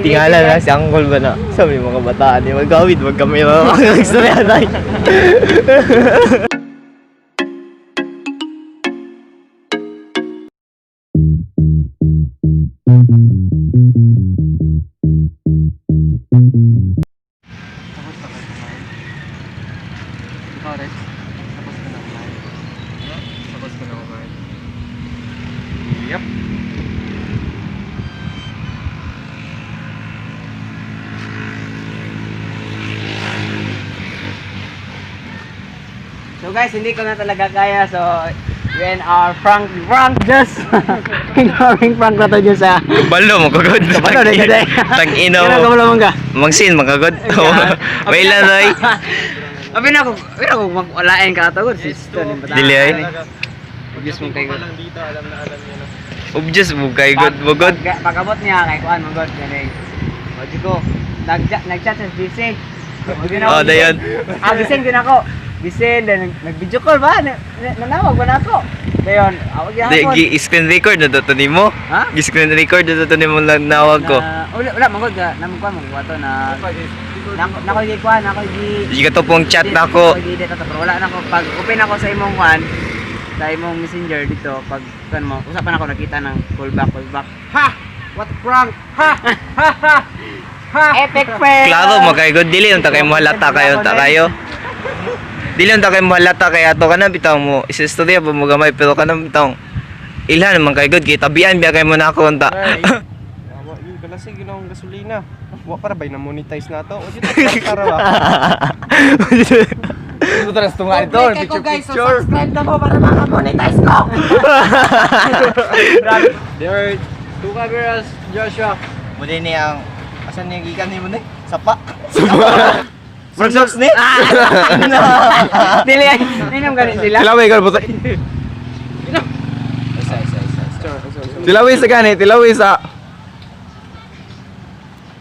Tingala na si Uncle ba na? Sabi mga kabataan, eh, magkawid, magkamera, mag-istorya tayo. Tapos na kayo kumain. Ikaw, Rex? Tapos ka na kumain? Tapos ka na kumain? Yep. So guys, hindi ko na talaga kaya. So, when our prank, prank just, ignoring prank na to dyan sa... Kabalo mo kagod. Kabalo, na gud, eh. Tang-ina Kaya mo. kabalo man ka. Mangsin makagod. May lanoy. Abi na ako, abi na ako magwalain ka ato gud sister ni bata. Dili, ay. Obvious mong kay lang dito, alam na alam niya na. Obvious mo kay god mo god. Pag-abot niya kay kuan mo god ganing. Wadi ko nag-chat sa GC. Oh, dayon. Ah, gising din ako. Gising then nag-video call ba? Nanawag ba na ako? Dayon, ako Di, gihapon. gi screen record na to nimo. Ha? Gi screen record na to nimo lang nawag ko. Na, wala wala man gud namang kuan mo to na nako nako gi kuan nako gi Di ka to pong chat na ako. Nako gi dito pero wala na ako pag open ako sa imong kuan sa imong messenger dito pag kuan mo usapan ako nakita ng callback callback. Ha! What prank? Ha! Ha! Ha! Ha! Epic fail. Klaro mo kay god dili unta kay mo halata kayo unta kayo. Dili unta kay mo halata kay ato kana bitaw mo istorya pa mo gamay pero kana bitaw ilhan man kay god kay tabian biya kay mo na ako unta. Wa yun kalasig ginoong gasolina. Wa para ba na monetize na to? O dito para ba? Ito taras tunga ito, picture picture. Subscribe na mo para maka-monetize ko. There are two cameras, Joshua. Muli ni ang asan ni gikan ni mo ni? Sapa. Sapa. Workshops ni? Dili ay ninom ganit sila. Tilaway ka buta. Isa isa isa. isa. Tilaway sa gani, tilaway sa.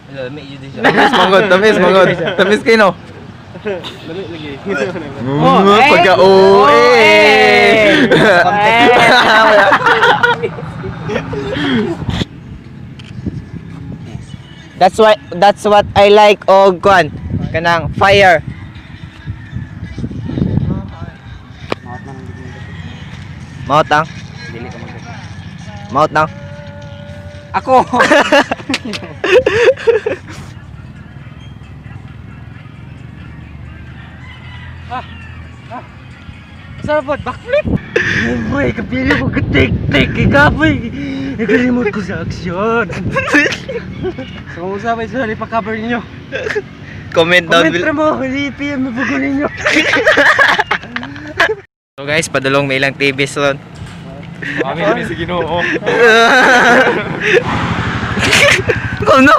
Hello, may yun din siya. Tamis mangod, tamis mangod. Tamis kay no. Dali lagi. Oh, eh. Pagka o Oh, eh. eh. That's what I like og kuan kanang fire. Maot ang? Dili ka mag Maot nang? Ako. Sarap po, backflip! Boy, kapili ko katik-tik ikapoy. Nakalimot ko sa aksyon. So kung usapay sila, ipa-cover ninyo. Comment down Comment below. mo, i-PM mo po ninyo. So guys, padulong may ilang TVs ron. Mami kami sa Ginoo. Ikaw no.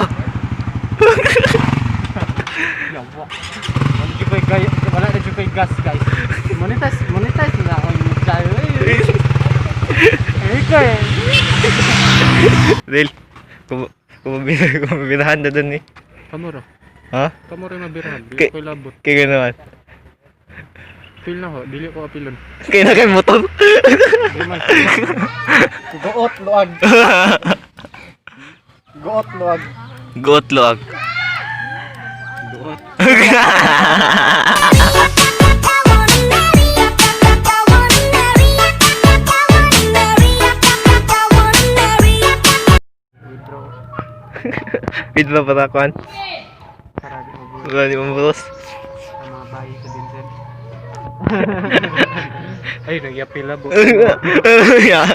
Wala jud ko'y wala na jud ko'y gas, guys. Monetize, monetize na ako yung channel. Eh, ikaw eh. Dil. Kumabirahan na dun eh. Kamura. Ha? Kamura yung mabirahan. Dili Kay- ko ilabot. Kaya naman. Feel na ho. Dili ko apilon. Kaya na kay motor. Goot luag. Goot luag. Goot luag. Goot. Withdraw para kuan. Para di mabulos. Wala ni mabulos. Ang mga bayi sa Vincent. Ay, nagyapil labo. Yeah.